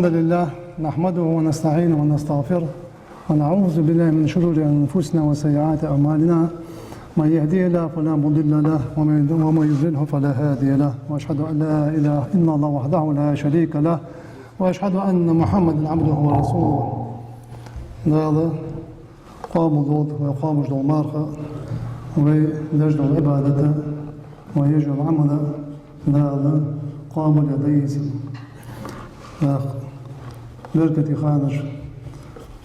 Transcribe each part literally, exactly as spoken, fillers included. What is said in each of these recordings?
الحمد لله، نحمده ونستعينه ونستغفره، ونعوذ بالله من شرور أنفسنا وسيئات أعمالنا. من يهديه الله فلا مضل له، ومن ومن يضلله فلا هادي له. وأشهد أن لا إله إلا الله وحده لا شريك له، وأشهد أن محمدا عبده ورسوله. Дала къоабал долда вай кхоабаш дола марха, вай деш дола Ӏибадат, вай еш йола Ӏамал Дала къоабал яь дайса. Нах беркате ханаш,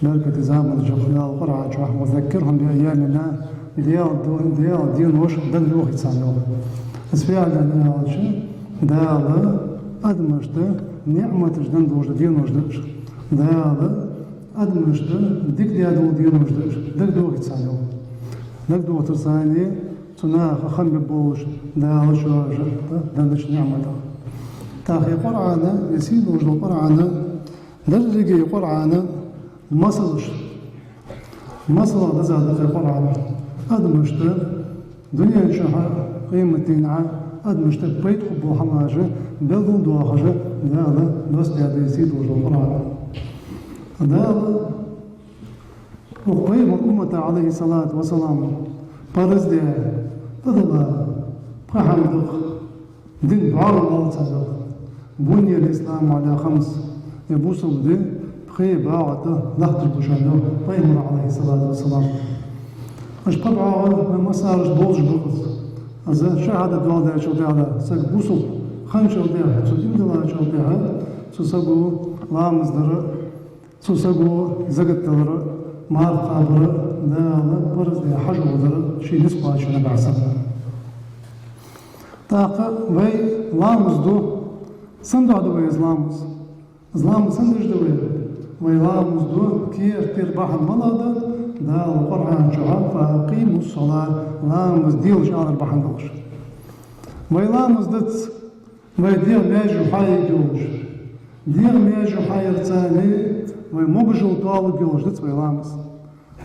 беркате заманаш Дала Къуръан чу: «وذكرهم بأيام الله», Даьла ду-, Даьла денош дагадохийта царна, йоах. Из фу яхилга да аьлча, Дала адамашта ниӀматаш денна долаш дола денош да уж. Дала адамашта дика даь дола денош да уж, дагадохийта царна, йоах. Дагадохийтар царна цу наха хам бе болаш Дала шоашта деннача ниӀматах. ТӀаккха из Къуръан, из сий долаш дола Къуръан, деррига из Къуръан масалаш, масалах диза да из Къуръан. Адамашта дунен чухь а, къематдийнахьа а адамашта пайда хургбола хӀамаш белгалдоахаш Дала доссадаьд из сий долаш дола Къуръан. Дала укх пайхамара уммата, عليه الصلاة والسلام, парз даь, тӀадилла пхи хӀама да-кх, дин дӀоагӀа лоаллац цунах. بني الإسلام على خمس, ер бусалба ди пхе бӀоагӀа тӀа латташ ба шоана, йоах пайхамара, عليه الصلاة والسلام. Уж пхи бӀоагӀа вай массанена болаш ба-кх из. Из шахӀадат доаладаьчул тӀехьагӀа, саг бусалба хинначул тӀехьагӀа, цо дин диллачул тӀехьагӀа, цу саго ламаз дар, цу саго закат далар, марха кхабар, Дала парз даь хьажол дар ший низ кхоачаш нагахь санна. ТӀаккха вай ламаз ду, сенна духьа ду вай из ламаз? Из ламаз сенна деш да вай? Вай ламаз ду керттера бахьан малагӀа да? Дала Къуръан чу: «فأقيموا الصلاة», ламаз делаш алар бахьан долаш. Вай ламаз дац вай дегӀа маьжо хьаергйолаш. ДегӀа маьжо хьаярца вай могашал тоалургйолаш дац вай ламаз.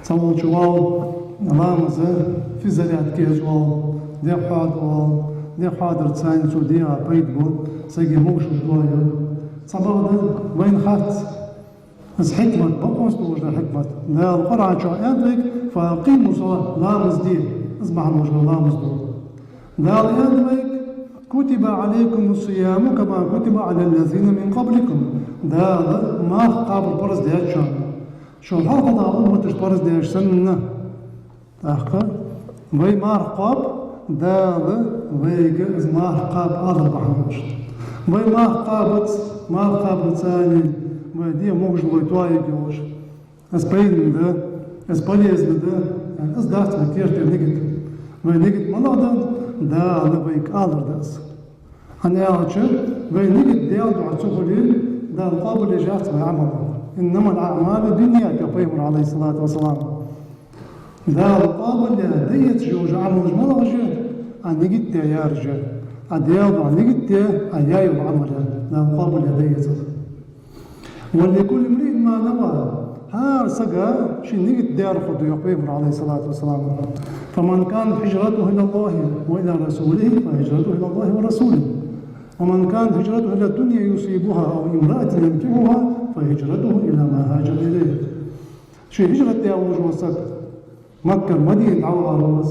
Цхьаволча вал ламаза физзарядка еза оал, дегӀ хьода оал, дегӀ хьодарца цу дегӀа пайда ба, сага могашал тоаю. Цхьабакъда вайна хац из хьикмат, бакъонца долаш дола хьикмат. Дала Къуръан чу аьннад вайга: «فأقيموا الصلاة», ламаз де, из бахьан долаш ламаз ду. Дала аьннад вайга: «كتب عليكم الصيام كما كتب على الذين من قبلكم». Дала марха кхабар парз даьд шоана, шул хьалха дӀаяьча умматашта парз даьча санна. ТӀаккха вай марха кхоаб, Дала вайга из марха кхаба алар бахьан долаш. Вай марха кхабац, марха кхабарца вай дегӀа могашал вай тоаергйолаш. Из пайдана да, из полезно да, из дац вай керттера нигат. Вай нигат малагӀа да? Дала вайга алар да из. ХӀана аьлча, вай нигат Даьла духьа ца хуле, Дала къоабал еш яц вай Ӏамал. «إنما الأعمال بالنيات», йоах пайхамара, عليه الصلاة والسلام. Дала къоабал яь дезаш йола Ӏамалаш малагӀаш я? Ӏа нигат даь яраш я. Ӏа Даьла духьа нигат даь, Ӏа яь йола Ӏамал я Дала къоабал яь дезаш. «ولكل امرئ ما نوى». ХӀара сага ший нигат даьр хургда, йоах пайхамара, عليه الصلاة والسلام. «فمن كانت هجرته إلى الله ورسوله فهجرته إلى الله ورسوله. ومن كانت هجرته إلى دنيا يصيبها أو امرأة ينكحها فهجرته إلى ما هاجر إليه». Ше хӀижрат даь волаш вола саг, Маккара Мадинате дӀавахар ва из.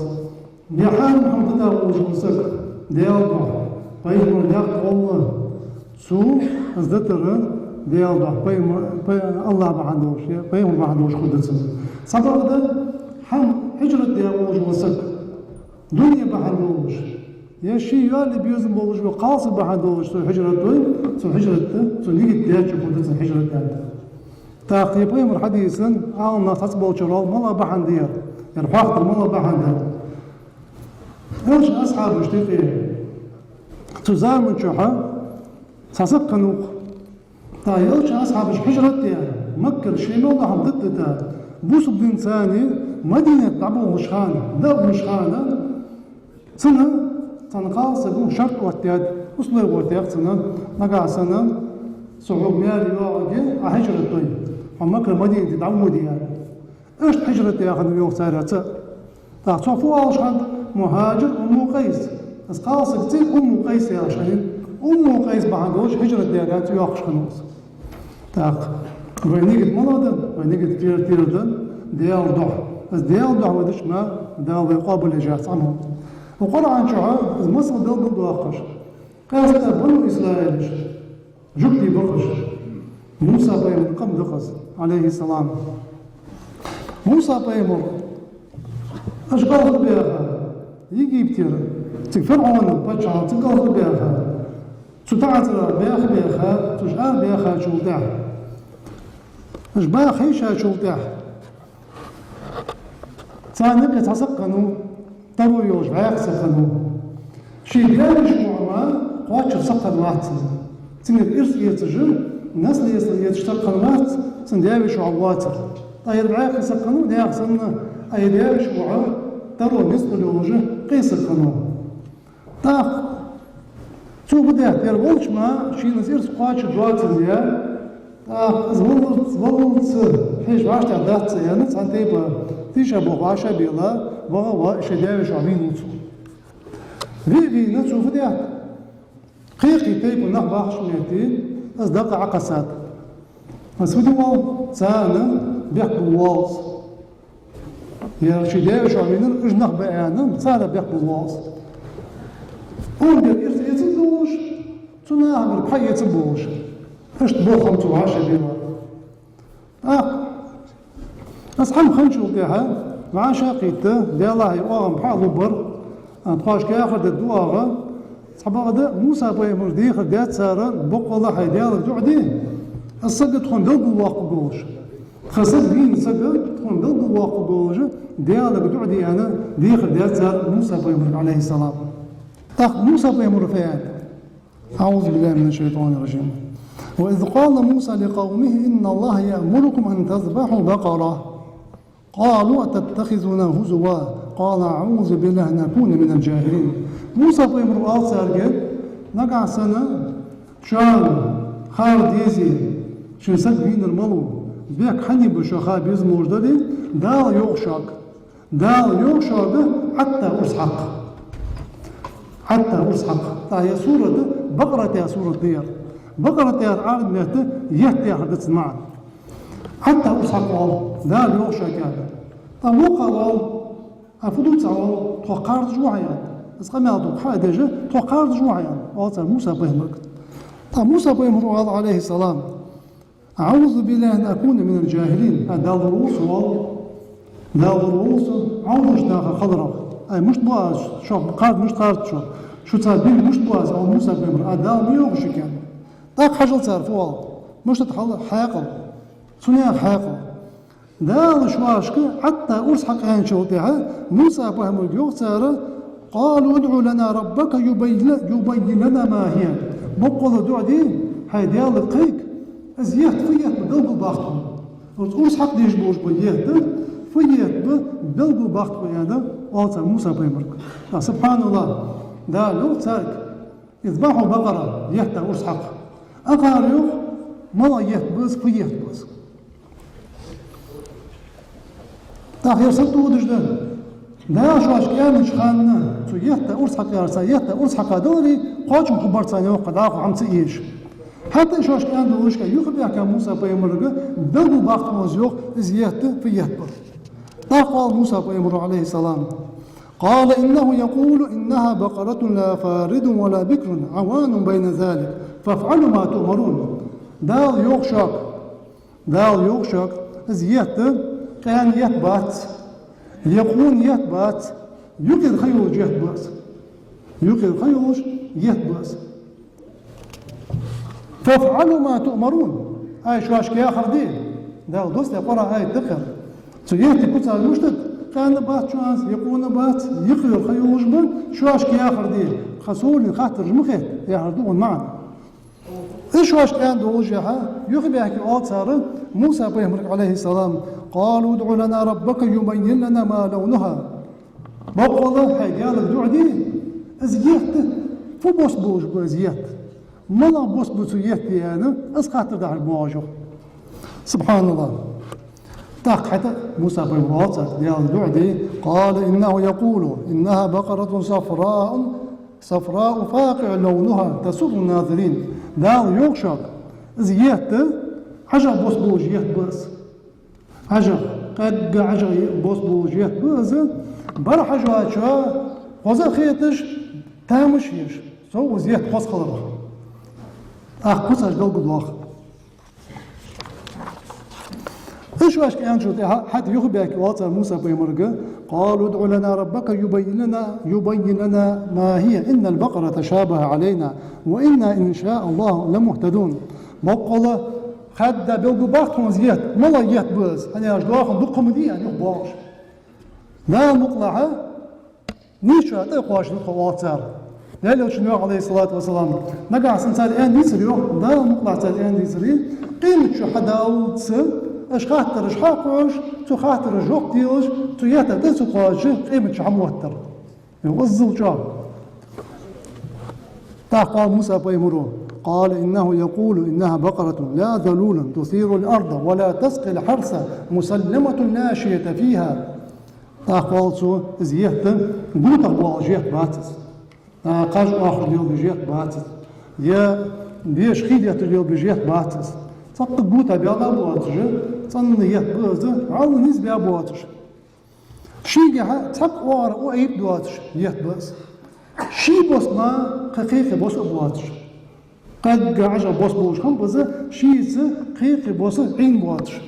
Е хьарам хӀама дитар волаш вола саг, Даьла духьа, пайхамара лаьтта гӀолла, цо из дитар Даьла духьа, пайхамар, пай-, АллахӀ бахьан долаш, е пайхамар бахьан долаш хургда цунна. Цхьабакъда хӀама хӀижрат даь волаш вола саг, дуне бахьан долаш, е ший йоалае безам болаш вола кхалсаг бахьан долаш цо хӀижрат дой, цо хӀижрат да, цо нигат даьча хургда цунна хӀижрат даьд. ТӀаккха е пайхамара хьадиса, Ӏаламнаха цхьацца болчар оал, малагӀа бахьан да ер? Ер хьоахадар малагӀа бахьан да? Элчан асхьабашта юкъе цу заман чухь цхьа саг хиннав-кх. ТӀаккха Элчан асхьабаша хӀижрат даь, Маккара ше мел дола хӀама дита, дита, бусалба динца Мадинате дӀаболхача хана, дӀаболхача хана, цунна цхьан кхалсаго шарт оттадаьд, условие оттаяьй цунна, нагахьа санна со хьога маьл йоагӀаргья, Ӏа хӀижрат дой, хьо Маккара Мадинате дӀаводе, аьнна. Иштта хӀижрат даь хиннав, йоах, царех цаӀ. ТӀаккха цох фу оалаш хиннад? Мухьажир Умму Къайс. Из кхалсага цӀи Умму Къайс яхаш хиннай. Умму Къайс бахьан долаш хӀижрат даьр аьнна цӀи йоаккхаш хиннав из. ТӀаккха вай нигат малагӀа да? Вай нигат тӀера-тӀера да Даьла духьа. Из Даьла духьа вай дича мара, Дала вай къоабалъеш яц Ӏамал. Укх Къуръан чу из масал белгалдоаккхаш. Къаьстта Бану Исраилаш жугтий ба-кх уж. Муса пайхамара къам да-кх из, Ӏалайхи салам. Муса пайхамар, уж кӀалха баьха Египтера, цига ФирӀавна паччахьал цига кӀалха баьха, цу таӀзара баьха-баьха, цу уж арабаьхачул тӀехьа, уж баха хайшачул тӀехьа, царна юкъе цхьа саг хиннав, таро йолаш вӀаьха саг хиннав. Ший даь-веший воӀа мара кхоачара саг хиннавац цун. Цунга ирс эцаш, наследство эцаш саг хиннавац цун даь-веший воӀа воацар. ТӀаккха ер вӀаьха саг хиннав, наьха санна, а ер даь-веший воӀа таро низ кхоллаш йолаш къе саг хиннав. ТӀаккха цо фу даьд, ер волча мара шийна из ирс кхоачаргдоацандаь, тӀаккха из валлалца, валлалца хьежа вӀаштӀехьа дац аьнна, цхьан тайпара тийшаболх вӀашагӀбелла, ваха а ваь, ший даь-веший воӀ вийнав цо. Ве а вийна, цо фу даьд? Кхы-кхы тайпан нах бахача метте из дакъа Ӏокхессад. Из фу де воалл? Царна бехк бе воалл из. Ер ший даь-веший воӀ вийнар, уж нах ба аьнна, царна бехк бе воалл из. Цунга ирс эца а болаш, цу нахагара пхьа эца а болаш. Иштта болх хиннав цо вӀашагӀбелла. ТӀаккха из хӀама хинначул тӀехьа, вӀашагӀкхийтта, Даьллахьа, оаха-м пхьа лургбар, а, тхоашка яхар дергда оаха, цхьабакъда Муса пайхамарга дехар даьд цар, боккъала хьай Даьлага дуӀа де, из саг тхона белгалвоаккхаргволаш. Тха саг, вийна саг тхона белгалвоаккхаргволаш, Даьлага дуӀа де аьнна, дехар даьд цар Муса пайхамарга, Ӏалайхи салам. ТӀаккха Муса пайхамара фу аьннад? أعوذ بالله من الشيطان الرجيم. وإذ قال موسى لقومه إن الله يأمركم أن تذبحوا بقرة. قالوا أتتخذنا هزوا. قال أعوذ بالله أن أكون من الجاهلين. Муса пайхамара оал царга: нагахьа санна шоана хар дезе, шун саг вийнар малув, бехк хьанна ба шоана ха беза ловш дале, Дала йоах шуга, Дала йоах шуга, Ӏатта урс хьакха. Ӏатта урс хьакха. ТӀаккха ер сурат, Бакъарат яха сурат да ер. Бакъарат яхар Ӏарбий метта етт яхар да цун маӀан. Ӏатта урс хьакха оал, Дала йоах шуга аьнна. ТӀаккха вокхо оал: а фу ду цо оал, тхох кхардаш ва хьо аьнна. Из къамаьл тхога хьадеш, тхох кхардаш ва хьо аьнна, оал цар Муса пайхамарга. ТӀаккха Муса пайхамара оал, Ӏалайхи салам: أعوذ بالله أن أكون من الجاهلين. А, Дала лораволва со, оал. Дала лораволва со Ӏовдалча нахах хиларах. Ай, мишта бу аз, шо кхард-, мишта кхард шо? Шо цар бийр мишта бу аз, оал Муса пайхамара. А, Дала ма йоах шуга аьнна. ТӀаккха хьажал цар фу оал. Мишта да хьал-, хьаькъал? Цу наьха хьаькъал. Дала шоашка Ӏатта урс хьакха аьнначул тӀехьа Муса пайхамарга йоах цар: قالوا ادع لنا ربك يبين، يبين لنا ما هي. Боккъала дуӀа де, хьай Даьлага кхайка, из етт фу етт ба белгалбаккха тхона. Урс, урс хьакха дезаш болаш ба етт, фу етт ба белгалбаккха тхона аьнна, оал цар Муса пайхамарга. ТӀаккха, субхьаналлахӀ, Дала йоах царга: اذبحوا بقرة, етта урс хьакха. Укхар йоах, малагӀа етт ба из, фу етт ба из. ТӀаккха ер сатувсаш да. Дала шоашка аьннача хана, цу етта урс хьакха аьлча, етта урс хьакха даларе, кхоачам хургбар царна, йоах, дӀахо хӀама ца эш. ХӀаьта а шоашка аьнна долаш, юхабаьхка Муса пайхамарга, белгалбаккха тхона, йоах, из етт фу етт ба. ТӀаккха оал Муса пайхамара, Ӏалайхи салам: قال إنه يقول إنها بقرة لا فارض ولا بكر عوان بين ذلك فافعلوا ما تؤمرون. Дала йоах шуга, Дала йоах шуга, из етт къаьна етт бац, е къона етт бац, юкъера ха йолаш етт ба из. Юкъера ха йолаш етт ба из. فافعلوا ما تؤمرون. Ай, шоашка яхар де. Дала доссадаь Къуръан аят да-кх ер. Цу етта куцаш мишта да? Къаьна бац чу, е къона бац, юкъера ха йолаш ба, шоашка яхар де. Тха совгӀа хаттараш ма хетта, яхар да укх маӀан. Из шоашка аьнна долаш хьа, юхабаьхка оал цар Муса пайхамарга, Ӏалайхи салам: قالوا ادع لنا ربك يبين لنا ما لونها. Боккъала хьай Даьлага дуӀа де, из етт фу бос болаш ба, из етт. МалагӀа бос ба цу етта аьнна, из хаттар дахьаш ба оаш, йоах. СубхьаналлахӀ. ТӀаккха хӀаьта Муса пайхамара оал царга, Даьлага дуӀа де: قال إنه يقول إنها بقرة صفراء صفراء فاقع لونها تسر الناظرين. Дала йоах шуга, из етт ӀажагӀа бос болаш етт ба из. ӀажагӀа, къегга ӀажагӀа е-, бос болаш етт ба из. БархӀажоачоа хоза а хеташ, тамаш а еш, цо из етт хоза хиларах. ТӀаккха куцаш белгалдоах. Уж шоашка аьнначул тӀехьагӀа, хӀаьта юхабаьхка оал цар Муса пайхамарга: «قالوا ادع لنا ربك يبين لنا، يبين لنا ما هي إن البقرة تشابه علينا وإنا إن شاء الله لمهتدون». Боккъала хадда белгалбах тхона из етт, малагӀа етт ба из, хӀана аьлча доахан дукха ма дий, аьнна, юхабоагӀаш. Дала мукъалахь, нийсачоа тӀакхоачаргда тхо, оал цар. Даьла Элчано йоах, عليه الصلاة والسلام, нагахьа санна цар аьнна дийцар, йоах, Дала мукъалахь цар аьнна дийцаре, къематди хьадаллалца, уж хаттараш хьакхоачаш, цу хаттарашта жоп делаш, цу етта тӀа ца кхоачаш, къематди хьамоттар. Йоах, иззал чӀоагӀа. ТӀаккха оал Муса пайхамаро: «قال إنه يقول إنها بقرة لا ذلول تثير الأرض ولا تسقي الحرث مسلمة لا شية فيها». ТӀаккха оал цо: «Из етт гутах боалаш етт бац из. А, кхаж оахаш лелабеш етт бац из. Е беша хий детташ лелабеш етт бац из. Цхьаккха гута баьлла боацаш, цӀена етт ба из, вӀалла низ баь боацаш. Шийгахьа цхьаккха оагӀора Ӏо айп доацаш етт ба из. Ший бос мара кхы кхы-кхы бос а боацаш. Къегга ӀажагӀа бос болаш хиннаб из, шийца кхы-кхы бос Ӏийна боацаш».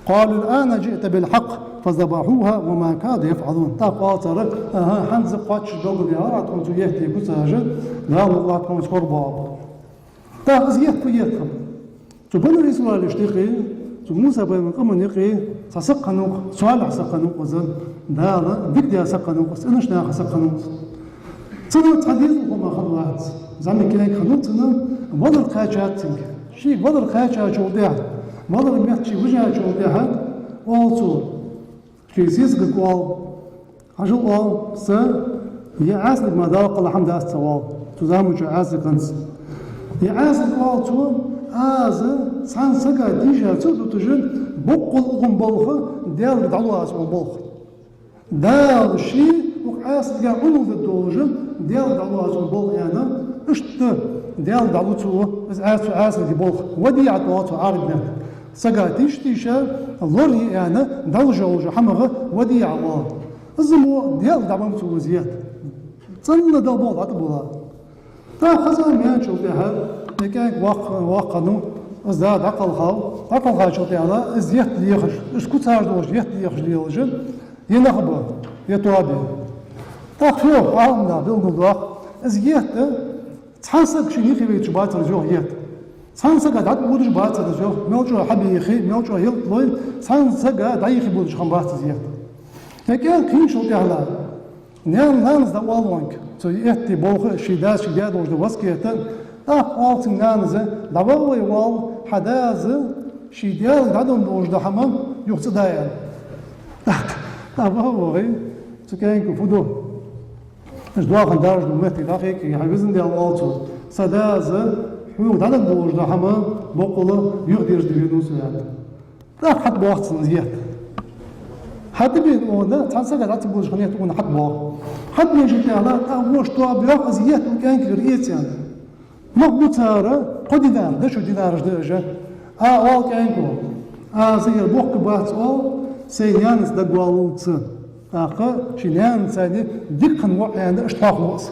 «قالوا الآن جئت بالحق فذبحوها وما كادوا يفعلون». ТӀаккха оал цар: «ХӀа-хӀа, хӀанз кхоачаш белгалдаьлар Ӏа тхона цу етта куцаш, Дала мукъалахь тхона из хургбоагӀа». ТӀаккха из етт фу етт хиннаб? Цу бану Исраилашта юкъе, цу Муса пайхамара къаман юкъе цхьа саг хиннав-кх, салихӀ саг хиннав-кх из, Дала дика даь саг хиннав-кх из, цӀенача наха саг хиннав-кх из. Цунна цхьа дезалхо мара хиннавац. ЗӀамига кӀаьнк хиннав цунна, валар кхаьчад цунга. Шийга валар кхаьчачул тӀехьагӀа, валара метта ше вижачул тӀехьагӀа, оал цо, ший сесагага оал: «Хьажал, — оал, — са, ер Ӏаьсалга мара Дала кхелла хӀама дац са, — оал, — цу заман чу Ӏаьсалга хиннад са. Ер Ӏаьсалга, — оал цо, — аз цхьан сага тийша ца дуташ, боккъала укхун болх Даьлага дӀалу аз, укхун болх. Дала ше укх Ӏаьсалга Ӏуналла дергдолаш, Даьлага дӀалу аз укхун болх», — аьнна, иштта Даьлага дӀалу цо из Ӏаьс-, цу Ӏаьсалга болх. «ВадиӀат», — оал цо Ӏарбий меттала. Сага тийша-тийша, лорае аьнна, дӀалуш йола хӀамах вадиӀа оал. Из мо Даьлага дӀабеннаб цо из етт. ЦӀена Даьла болх дӀатӀабилла. ТӀаккха хоза ма яьнначул тӀехьагӀа, ер кӀаьнк воккха-, воккха хиннав, из да дӀакхелхав, дӀакхелхачул тӀехьагӀа из етт лехаш, из куцаш долаш етт лехаш лелаш, ер нах ба, ер тоаба я. ТӀаккха йоах Ӏаламнаха, белгалдоах, из етт цхьан сага шийна юхе вайта бацар из, йоах, етт. Цхьан сага дӀатӀабодаш бацар из, йоах, мел чӀоагӀа хьабехе, мел чӀоагӀа ялат лой, цхьан сага дӀаюхе бодаш хиннабац из етт. Ер кӀаьнк кхийначул тӀехьагӀа наьна-нанас дӀаоал вайга цу етта болх, ший дас шийга даь долаш дола васкет. ТӀаккха оал цунга нанас: «ДӀаваха вай, — оал, — хьа дас ший Даьлага дӀаденна долаш дола хӀама юха цӀадаь», — аьнна. ТӀаккха дӀаваха вахе, цу кӀаьнко фу ду? Уж доахан даржа дола моттиг дӀахайкхе: «Хьай везан Даьла, — оал цо, — са дас хьога дӀаденна долаш дола хӀама боккъала юхадерзаде венав со», — аьнна. ТӀаккха хьатӀабоагӀа цунна из етт. ХьатӀабена, цхьан сага дӀа ца бодаш хинна етт цунна хьатӀабоагӀа. ХьатӀабеначул тӀехьагӀа, тӀаккха вокх тоаба, йоах, из етт укх кӀаьнкагара эца аьнна. Мах бу цар, кхо динар, дошо динараш да уж. А, оал кӀаьнко, аз ер бохка бац, оал, сай наьнаца дагаваллалца. ТӀаккха ший наьнаца цхьана дика хиннав аьнна, иштта хьоахаву из.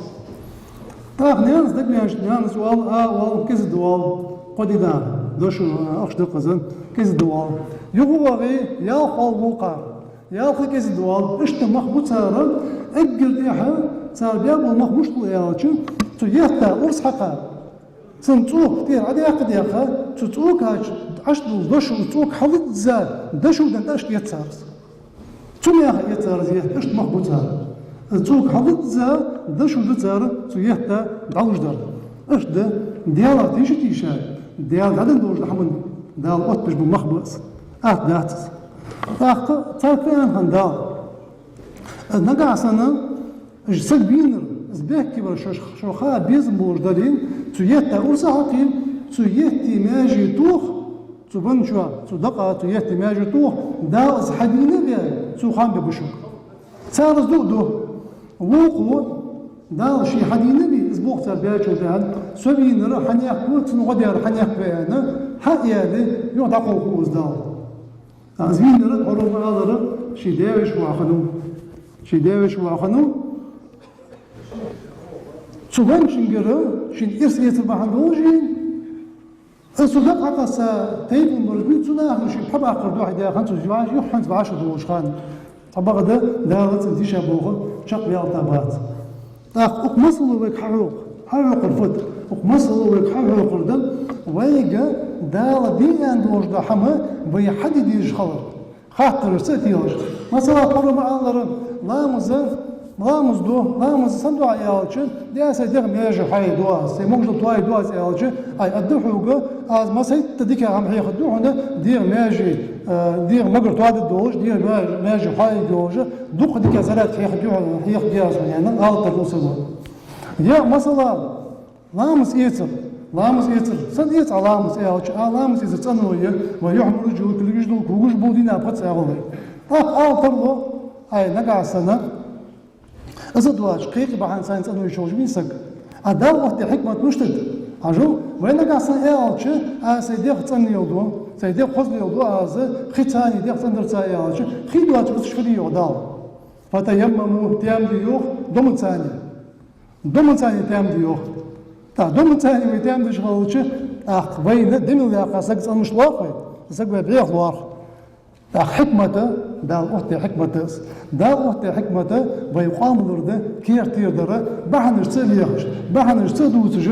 ТӀаккха наьнаца дагаваьннача, нанас оал, а, оал, кӀезига да, оал, кхо динар, дошо, а, ахча да-кх из, кӀезига да, оал. Юха вахе, ялх оал вокхар. Ялх а кӀезига да, оал. Иштта мах бу цар, эггара тӀехьа цар баь бола мах мишта ба аьлча, цу етта урс хьакха, цун цӀока тӀера Ӏодаьккха-даьккха, цу цӀока чу Ӏаш дола дошо, цӀока хьалдизза, дошо денна тӀа иштта етт цар из. Цу наха этт цар из етт, иштта мах бу цар. Цу цӀока хьалдизза, дошо да цар цу етта дӀалуш дар. Иштта да, Даьлах тийша-тийша, Даьлага дӀаденна долаш дола хӀаман Дала оттабеш бола мах ба из. Атта дац из. ТӀаккха царга фу аьннад хӀанз Дала? Из нагахьа санна, из саг вийнар, из бехке вар шо, шо ха безам болаш дале, цу етта урс хьакхе, цу етта маьже тоха, цу бенначоа, цу дакъа, цу етта маьже тоха, Дала из хьадийна а ваь, цо хоам бергба шуга. Цар из ду а ду. Вокхо, Дала ше хьадийна а вий, из болх цар баьчул тӀехьагӀа, со вийнар хьанехк ва, цунна гӀо даьр хьанехк ва аьнна, Хьа а яьле, юха дӀакхалху из Дала. Из вийнар, хӀара ма аллара, ший даь-веший воӀ хиннав. Ший даь-веший воӀ хиннав. Цу венначунгара шийна ирс эцар бахьан долаш вийна. Из цу дакъа хьакхесса тайпан бараш бий, цу нахага ший пхьа баккхар духьа даь хиннад цо, юххьанца вӀашагӀдоалаш хана. Цхьабакъда, Дала цунна тийша болх чакхваьлча бац. ТӀаккха укх масало вайга хьахьокх-, хьахьокхар фуд? Укх масало вайга хьахьокхар да, вайга Дала де аьнна долаш дола хӀама вай хьаде дезаш хилар. Хаттарашца а телаш. Масала, хӀара ма аллара, ламаз, ламаз ду, ламаз сенна ду Ӏа аьлча, де сай дегӀ маьже хьоадергда аз, сай могашал тоаергда аз аьлча, ай, аргда хьога, аз массайтта дика хӀама хьехаргда хьона, дегӀ маьже, э, дегӀ магар тоадергдолаш, дегӀ ма-, маьже хьоаергйолаш, дукха дика заряд хьехаргда хьона, хьехаргда аз хьона, аьнна, ала тарлу саго. Е, масала, ламаз эцар, ламаз эцар, сенна эц Ӏа ламаз аьлча, а ламаз эцар цӀено я, ва юхьмару жулка лигаш дул, кугаш бул дийнахьа пхи саг ала. ТӀаккха ала тарлу, ай, нагахьа санна, из а доацаш, кхы-кхы бахьан санна цӀено йолаш вий саг. А Дала оттадаь хьикмат мишта да? Хьажал, вай нагахьа санна аьлча, а сай дегӀ цӀена леладу, сай дегӀ хоза леладу аз, кхы царна дегӀ цӀена дарца аьлча, хий доацаш бусаш хилий йоах Дала. Фатаяммаму, таьма де йоах, домацани. Домацани таьма де йоах. ТӀаккха домацани вай таьма деш хилча, тӀаккха вайна де мел яьккха саг цӀена мишта лоархӀ вай? Саг вай бӀеха лоархӀ. ТӀаккха хьикмат, Дала оттадаь хьикмат из. Дала оттадаь хьикмат вай къоабалдар да, керттера дар, бахьанаш ца лехаш, бахьанаш ца дувцаш,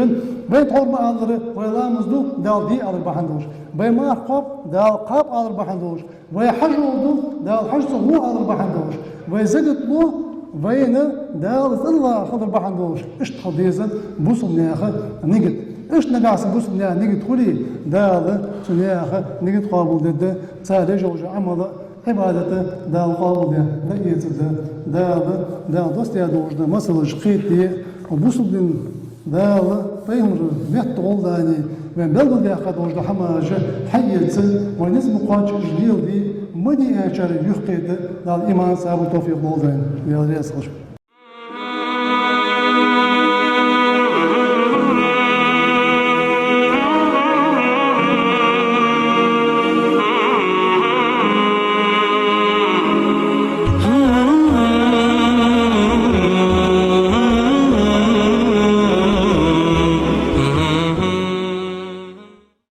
вай тхьовра ма аллара, вай ламаз ду, Дала де алар бахьан долаш. Вай марха кхоаб, Дала кхоаб алар бахьан долаш. Вай хьажол ду, Дала хьажцӀа гӀо алар бахьан долаш. Вай закат лу, вайна Дала цӀена ла хилар бахьан долаш. Иштта хила деза бусалба наьха нигат. Иштта нагахьа санна бусалба наьха нигат хуле, Дала цу наьха нигат къоабалдергда, цар еш йола Ӏамал, Ӏибадат Дала къоабалдергда, эцаргда. Дала, Дала доссадаь долаш да масалаш кхетаде, бусалба дин Дала, пайхамара метта гӀолла дани, вайна белгалдаьккха долаш дола хӀамаш хьаэца, вай низ ма кхоачча уж леладе, ма де аьнначарех юхакхета, Дала иман, сабар, товфикъ лолда вайна. Даьла раьза хилва шоана.